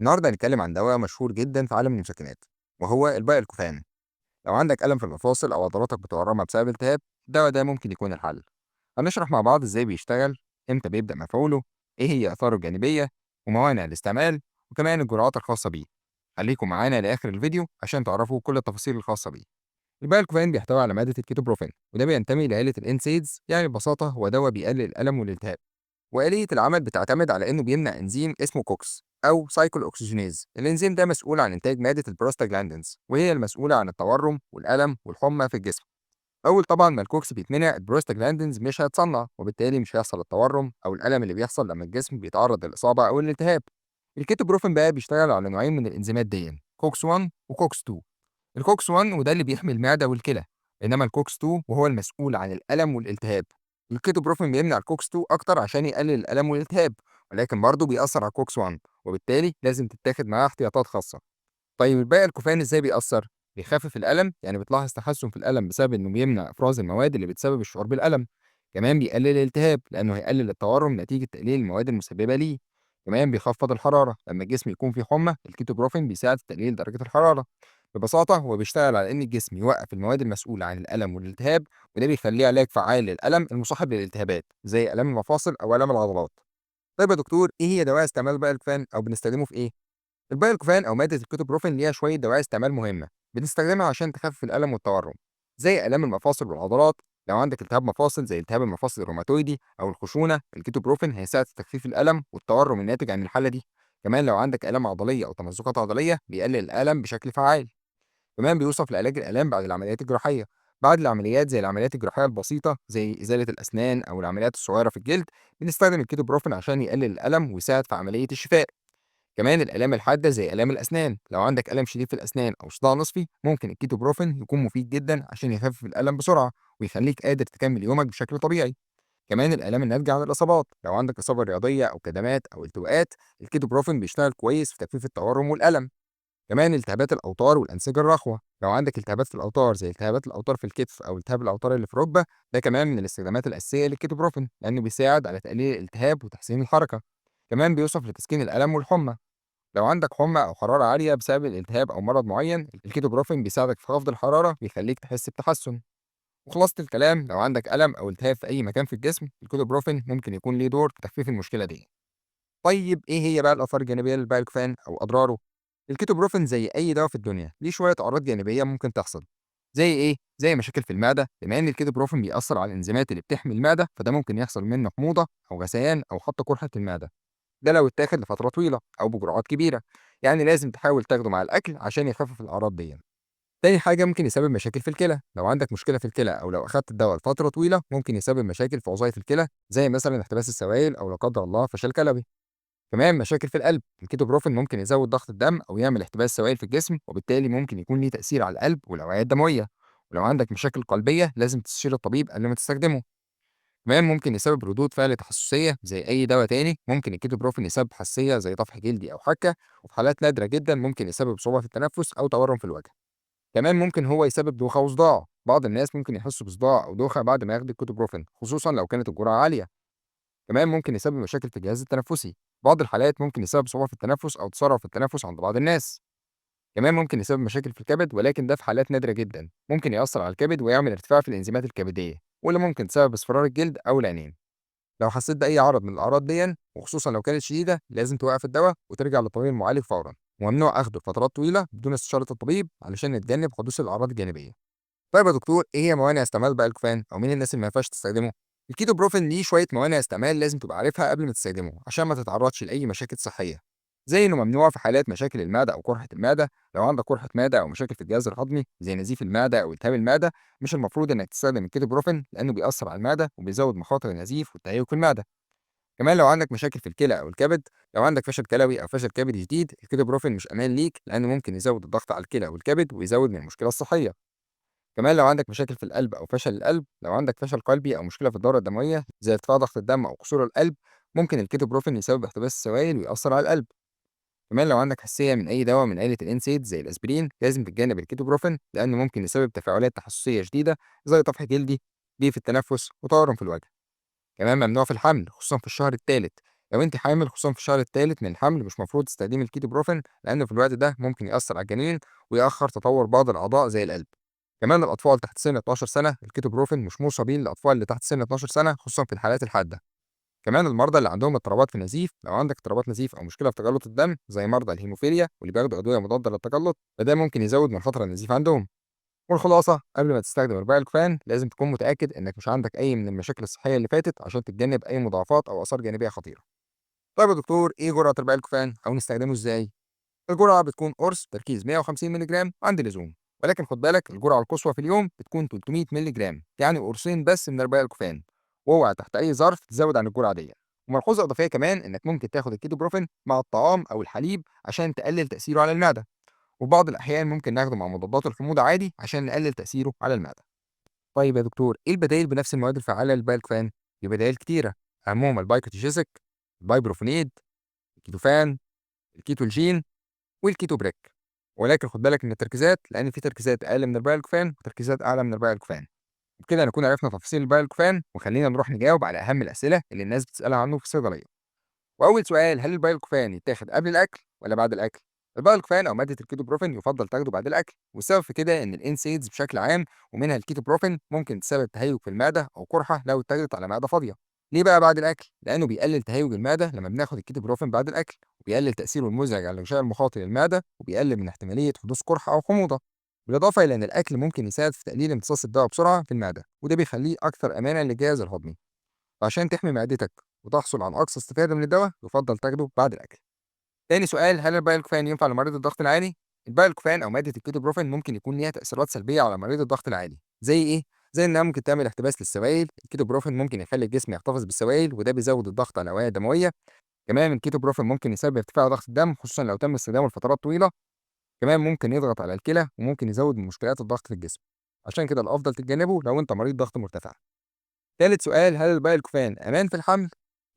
النهارده هنتكلم عن دواء مشهور جدا في عالم المسكنات، وهو البايلكوفان. لو عندك ألم في المفاصل أو عضلاتك متورمة بسبب التهاب، الدواء ده ممكن يكون الحل. هنشرح مع بعض إزاي بيشتغل، إمتى بيبدأ مفعوله، إيه هي آثاره الجانبية وموانع الاستعمال، وكمان الجرعات الخاصة بيه. خليكم معانا لآخر الفيديو عشان تعرفوا كل التفاصيل الخاصة بيه. البايلكوفان بيحتوي على مادة الكيتوبروفين، وده بينتمي لعيلة ال NSAIDs، يعني ببساطة هو دواء بيقلل الألم والالتهاب. وآلية العمل بتعتمد على إنه بيمنع إنزيم اسمه COX أو cyclooxygenase. الإنزيم ده مسؤول عن إنتاج مادة البروستاجلاندينز، وهي المسؤولة عن التورم والألم والحمى في الجسم. أول طبعا ما ال COX بيتمنع، البروستاجلاندينز مش هيتصنع، وبالتالي مش هيحصل التورم أو الألم اللي بيحصل لما الجسم بيتعرض للإصابة أو الالتهاب. الكيتوبروفين بقى بيشتغل على نوعين من الإنزيمات دي، COX 1 و COX 2. ال COX 1 وده اللي بيحمي المعدة والكلى، إنما ال COX 2 وهو المسؤول عن الألم والالتهاب. الكيتوبروفين بيمنع ال COX 2 أكتر عشان يقلل الألم والالتهاب، ولكن برضه بيأثر على ال COX 1، وبالتالي لازم تتاخد معاه احتياطات خاصة. طيب البايلكوفان إزاي بيأثر؟ بيخفف الألم، يعني بتلاحظ تحسن في الألم بسبب إنه بيمنع إفراز المواد اللي بتسبب الشعور بالألم. كمان بيقلل الالتهاب لأنه هيقلل التورم نتيجة تقليل المواد المسببة ليه. كمان بيخفض الحرارة، لما الجسم يكون فيه حمى الكيتوبروفين بيساعد في تقليل درجة الحرارة. ببساطة هو بيشتغل على إن الجسم يوقف المواد المسؤولة عن الألم والالتهاب، وده بيخليه علاج فعال للألم المصاحب للالتهابات زي آلام المفاصل أو آلام العضلات. طيب يا دكتور، إيه هي دواعي استعمال البايلكوفان أو بنستخدمه في إيه؟ البايلكوفان أو مادة الكيتوبروفين ليها شوية دواعي استعمال مهمة، بنستخدمها عشان تخفف الألم والتورم، زي آلام المفاصل والعضلات. لو عندك التهاب مفاصل زي التهاب المفاصل الروماتويدي أو الخشونة، الكيتوبروفين هيساعد في تخفيف الألم والتورم الناتج عن الحالة دي. كمان لو عندك آلام عضلية أو تمزقات عضلية، بيقلل الألم بشكل فعال. كمان بيوصف لعلاج الآلام بعد العمليات الجراحية. بعد العمليات زي العمليات الجراحية البسيطة زي إزالة الأسنان أو العمليات الصغيرة في الجلد، بنستخدم الكيتوبروفين عشان يقلل الألم ويساعد في عملية الشفاء. كمان الآلام الحادة زي آلام الأسنان، لو عندك ألم شديد في الأسنان أو صداع نصفي، ممكن الكيتوبروفين يكون مفيد جدا عشان يخفف الألم بسرعة ويخليك قادر تكمل يومك بشكل طبيعي. كمان الآلام الناتجة عن الإصابات، لو عندك إصابة رياضية أو كدمات أو التواءات، الكيتوبروفين بيشتغل كويس في تخفيف التورم والألم. كمان التهابات الأوتار والأنسجة الرخوة، لو عندك التهابات في الأوتار زي التهابات الأوتار في الكتف أو التهاب الأوتار اللي في الركبة، ده كمان من الاستخدامات الأساسية للكيتوبروفين لأنه بيساعد على تقليل الالتهاب وتحسين الحركة. كمان بيوصف لتسكين الألم والحمى، لو عندك حمى أو حرارة عالية بسبب الالتهاب أو مرض معين، الكيتوبروفين بيساعدك في خفض الحرارة ويخليك تحس بتحسن. وخلاصة الكلام، لو عندك ألم أو التهاب في أي مكان في الجسم، الكيتوبروفين ممكن يكون ليه دور في تخفيف المشكلة دي. طيب إيه هي بقى الآثار الجانبية للبايلكوفان أو أضراره؟ الكيتوبروفين زي أي دواء في الدنيا ليه شوية أعراض جانبية ممكن تحصل. زي إيه؟ زي مشاكل في المعدة، بما إن الكيتوبروفين بيأثر على الإنزيمات اللي بتحمي المعدة، فده ممكن يحصل منه حموضة أو غثيان أو حتى قرحة المعدة. ده لو اتاخد لفترة طويلة أو بجرعات كبيرة، يعني لازم تحاول تاخده مع الأكل عشان يخفف الأعراض دي. تاني حاجة ممكن يسبب مشاكل في الكلى، لو عندك مشكلة في الكلى أو لو أخدت الدواء لفترة طويلة ممكن يسبب مشاكل في وظائف الكلى زي مثلا احتباس السوائل أو لا قدر الله فشل كلوي. كمان مشاكل في القلب، الكيتوبروفين ممكن يزود ضغط الدم أو يعمل احتباس سوائل في الجسم، وبالتالي ممكن يكون ليه تأثير على القلب والأوعية الدموية. ولو عندك مشاكل قلبية لازم تستشير الطبيب قبل ما تستخدمه. كمان ممكن يسبب ردود فعل تحسسية زي أي دواء تاني، ممكن الكيتوبروفين يسبب حساسية زي طفح جلدي أو حكة، وفي حالات نادرة جدا ممكن يسبب صعوبة في التنفس أو تورم في الوجه. كمان ممكن هو يسبب دوخة وصداع، بعض الناس ممكن يحسوا بصداع أو دوخة بعد ما ياخدوا الكيتوبروفين، خصوصا لو كانت الجرعة عالية. كمان ممكن يسبب مشاكل في الجهاز التنفسي، بعض الحالات ممكن يسبب صعوبة في التنفس أو تسرع في التنفس عند بعض الناس. كمان ممكن يسبب مشاكل في الكبد، ولكن ده في حالات نادرة جدا، ممكن يأثر على الكبد ويعمل ارتفاع في الإنزيمات الكبدية، واللي ممكن تسبب اصفرار الجلد أو العينين. لو حسيت بأي عرض من الأعراض دي، وخصوصا لو كانت شديدة، لازم توقف الدواء وترجع للطبيب المعالج فورا، وممنوع أخده لفترات طويلة بدون استشارة الطبيب علشان نتجنب حدوث الأعراض الجانبية. طيب يا دكتور، إيه هي موانع استعمال البايلكوفان أو مين الناس اللي ما ينفعش تستخدمه؟ الكيتوبروفين ليه شوية موانع استعمال لازم تبقى عارفها قبل ما تستخدمه عشان ما تتعرضش لأي مشاكل صحية، زي إنه ممنوع في حالات مشاكل المعدة أو قرحة المعدة. لو عندك قرحة معدة أو مشاكل في الجهاز الهضمي زي نزيف المعدة أو التهاب المعدة، مش المفروض إنك تستخدم الكيتوبروفين لأنه بيأثر على المعدة وبيزود مخاطر النزيف والتهيج في المعدة. كمان لو عندك مشاكل في الكلى أو الكبد، لو عندك فشل كلوي أو فشل كبدي شديد، الكيتوبروفين مش أمان ليك لأنه ممكن يزود الضغط على الكلى والكبد ويزود من المشكلة الصحية. كمان لو عندك مشاكل في القلب أو فشل القلب، لو عندك فشل قلبي أو مشكلة في الدورة الدموية زي ارتفاع ضغط الدم أو قصور القلب، ممكن الكيتوبروفين يسبب احتباس السوائل ويأثر على القلب. كمان لو عندك حساسية من أي دواء من عيلة ال NSAID زي الأسبرين، لازم تتجنب الكيتوبروفين لأنه ممكن يسبب تفاعلات تحسسية شديدة زي طفح جلدي، ضيق في التنفس وتورم في الوجه. كمان ممنوع في الحمل خصوصا في الشهر الثالث، لو أنتِ حامل خصوصًا في الشهر التالت من الحمل مش مفروض تستخدمي الكيتوبروفين، لأنه في الوقت ده ممكن يأثر على الجنين ويأخر تطور بعض الأعضاء زي القلب. كمان الأطفال تحت سن 12 سنة الكيتوبروفين مش موصى بيه للأطفال اللي تحت سن 12 سنة خصوصًا في الحالات الحادة. كمان المرضى اللي عندهم اضطرابات في النزيف، لو عندك اضطرابات نزيف أو مشكلة في تجلط الدم زي مرضى الهيموفيليا واللي بياخدوا أدوية مضادة للتجلط، فده ممكن يزود من خطر النزيف عندهم. والخلاصة قبل ما تستخدم البايلكوفان لازم تكون متأكد إنك مش عندك أي من المشاكل الصحية اللي فاتت عشان تتجنب أي مضاعفات أو آثار جانبية خطيرة. طيب يا دكتور إيه جرعة البايلكوفان أو نستخدمه إزاي؟ الجرعة بتكون قرص تركيز 150 مللي جرام عند اللزوم، ولكن خد بالك الجرعة القصوى في اليوم بتكون 300 مللي جرام، يعني قرصين بس من البايلكوفان، واوعى تحت أي ظرف تزود عن الجرعة دي. وملحوظة إضافية كمان إنك ممكن تاخد الكيتوبروفين مع الطعام أو الحليب عشان تقلل تأثيره على المعدة، وبعض الأحيان ممكن ناخده مع مضادات الحموضة عادي عشان نقلل تأثيره على المعدة. طيب يا دكتور إيه البدائل بنفس المواد الفعالة للبايلكوفان؟ في بدائل كتيرة، أهمهم البايكوتيجيزك، البايبروفينيد، الكيتوفان، الكيتولجين، والكيتوبريك. ولكن خد بالك من التركيزات، لأن في تركيزات أقل من البايلكوفان وتركيزات أعلى من البايلكوفان. وبكده نكون عرفنا تفاصيل البايلكوفان، وخلينا نروح نجاوب على أهم الأسئلة اللي الناس بتسألها عنه في الصيدلية. وأول سؤال، هل البايلكوفان يتاخد قبل الأكل ولا بعد الأكل؟ البايلكوفان أو مادة الكيتوبروفين يفضل تاخده بعد الأكل، والسبب في كده إن ال NSAIDs بشكل عام ومنها الكيتوبروفين ممكن تسبب تهيج في المعدة أو قرحة لو اتاخدت على معدة فاضية. ليه بقى بعد الأكل؟ لأنه بيقلل تهيج المعدة لما بناخد الكيتوبروفين بعد الأكل، وبيقلل تأثيره المزعج على الغشاء المخاطي للمعدة، وبيقلل من احتمالية حدوث قرحة أو حموضة. بالإضافة إلى إن الأكل ممكن يساعد في تقليل امتصاص الدواء بسرعة في المعدة، وده بيخليه أكثر أمانًا للجهاز الهضمي. فعشان تحمي معدتك وتحصل على أقصى استفادة من الدواء يفضل تاخده بعد الأكل. تاني سؤال، هل البايلكوفان ينفع لمريض الضغط العالي؟ البايلكوفان أو مادة الكيتوبروفين ممكن يكون ليها تأثيرات سلبية على مريض الضغط العالي، زي إيه؟ زي إنها ممكن تعمل احتباس للسوائل، الكيتوبروفين ممكن يخلي الجسم يحتفظ بالسوائل وده بيزود الضغط على الأوعية الدموية. كمان الكيتوبروفين ممكن يسبب ارتفاع ضغط الدم خصوصًا لو تم استخدامه لفترات طويلة. كمان ممكن يضغط على الكلى وممكن يزود من مشكلات الضغط في الجسم، عشان كده الأفضل تتجنبه لو أنت مريض ضغط مرتفع. تالت سؤال، هل البايلكوفان أمان في الحمل؟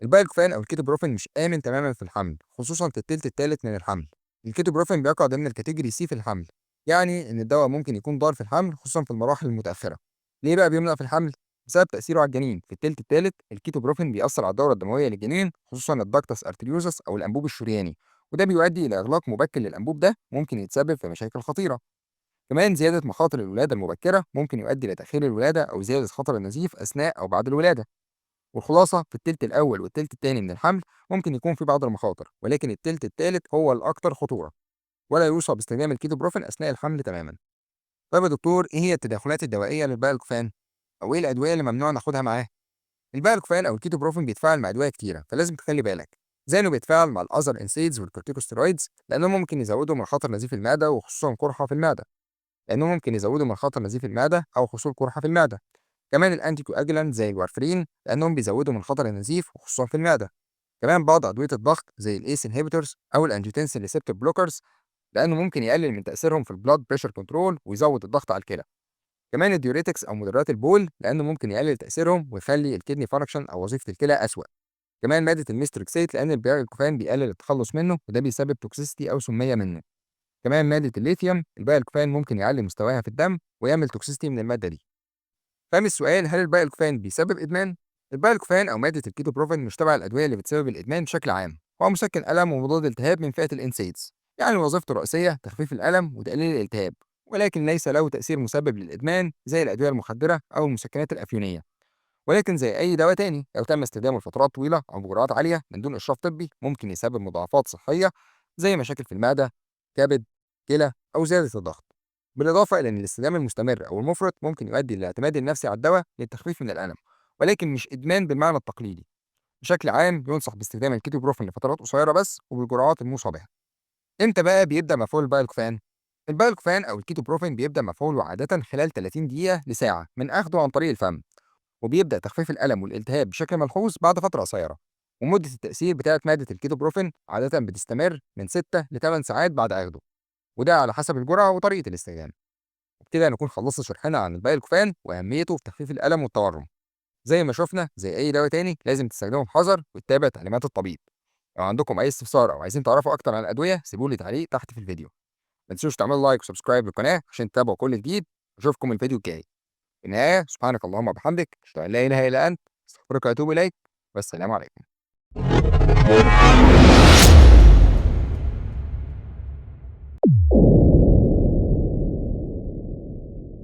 البايلكوفان أو الكيتوبروفين مش آمن تماما في الحمل، خصوصا في التلت التالت من الحمل. الكيتوبروفين بيقع ضمن ال category C في الحمل، يعني إن الدواء ممكن يكون ضار في الحمل خصوصا في المراحل المتأخرة. ليه بقى بيمنع في الحمل؟ بسبب تأثيره على الجنين. في التلت التالت الكيتوبروفين بيأثر على الدورة الدموية للجنين، خصوصا ال ductus arteriosus أو الأنبوب الشرياني، وده بيؤدي إلى إغلاق مبكر للأنبوب ده، ممكن يتسبب في مشاكل خطيرة. كمان زيادة مخاطر الولادة المبكرة ممكن يؤدي لتأخير الولادة أو زيادة خطر النزيف أثناء أو بعد الولادة. والخلاصة في التلت الأول والتلت الثاني من الحمل ممكن يكون في بعض المخاطر، ولكن التلت الثالث هو الأكثر خطورة، ولا يوصى باستخدام الكيتوبروفين أثناء الحمل تماما. طيب يا دكتور إيه هي التداخلات الدوائية للبايلكوفان؟ أو إيه الأدوية اللي ممنوع ناخدها معاه؟ البايلكوفان أو الكيتوبروفين بيتفاعل مع أدوية كتيرة، فلازم تخلي بالك، زي إنه بيتفاعل مع ال other NSAIDs وال corticosteroids لأنهم ممكن يزودوا من خطر نزيف المعدة وخصوصا قرحة في المعدة، لأنهم ممكن يزودوا من خطر نزيف المعدة أو حصول قرحة في المعدة. كمان ال anticoagulant زي الوارفرين لأنهم بيزودوا من خطر النزيف وخصوصا في المعدة. كمان بعض أدوية الضغط زي ال ACE inhibitors أو ال angiotensin receptor blockers لأنه ممكن يقلل من تأثيرهم في ال blood pressure control ويزود الضغط على الكلى. كمان ال diuretics أو مدرات البول لأنه ممكن يقلل تأثيرهم ويخلي ال kidney function أو وظيفة الكلى أسوأ. كمان مادة الميستروكسيت لأن البايلكوفان بيقلل التخلص منه وده بيسبب toxicity أو سمية منه. كمان مادة الليثيوم البايلكوفان ممكن يعلي مستواها في الدم ويعمل toxicity من المادة دي. خامس سؤال، هل البايلكوفان بيسبب إدمان؟ البايلكوفان أو مادة الكيتوبروفين مش تبع الأدوية اللي بتسبب الإدمان بشكل عام، هو مسكن ألم ومضاد التهاب من فئة ال NSAIDs، يعني وظيفته الرئيسية تخفيف الألم وتقليل الالتهاب، ولكن ليس له تأثير مسبب للإدمان زي الأدوية المخدرة أو المسكنات الأفيونية. ولكن زي أي دواء تاني لو تم استخدامه لفترات طويلة أو بجرعات عالية من دون إشراف طبي ممكن يسبب مضاعفات صحية زي مشاكل في المعدة، كبد، كلى أو زيادة الضغط. بالإضافة إلى أن الاستخدام المستمر أو المفرط ممكن يؤدي للاعتماد النفسي على الدواء للتخفيف من الألم، ولكن مش إدمان بالمعنى التقليدي. بشكل عام ينصح باستخدام الكيتوبروفين لفترات قصيرة بس وبالجرعات الموصى بها. إمتى بقى بيبدأ مفعول البايلكوفان؟ البايلكوفان أو الكيتوبروفين بيبدأ مفعوله عادة خلال 30 دقيقة لساعة من أخذه عن طريق الفم، وبيبدأ تخفيف الألم والالتهاب بشكل ملحوظ بعد فترة قصيرة. ومدة التأثير بتاعة مادة الكيتوبروفين عادة بتستمر من 6 ل 8 ساعات بعد أخذه، وده على حسب الجرعة وطريقة الاستخدام. وبكده نكون خلصنا شرحنا عن البايلكوفان وأهميته في تخفيف الألم والتورم. زي ما شفنا زي أي دواء تاني لازم تستخدمه بحذر وتتابع تعليمات الطبيب. لو عندكم أي استفسار أو عايزين تعرفوا أكتر عن الأدوية سيبوا لي تعليق تحت في الفيديو. ما تنسوش تعملوا like و subscribe للقناة عشان تتابعوا كل جديد. أشوفكم الفيديو الجاي. في النهاية سبحانك اللهم وبحمدك، أشهد أن لا إله إلا أنت، أستغفرك وأتوب إليك، والسلام عليكم. you.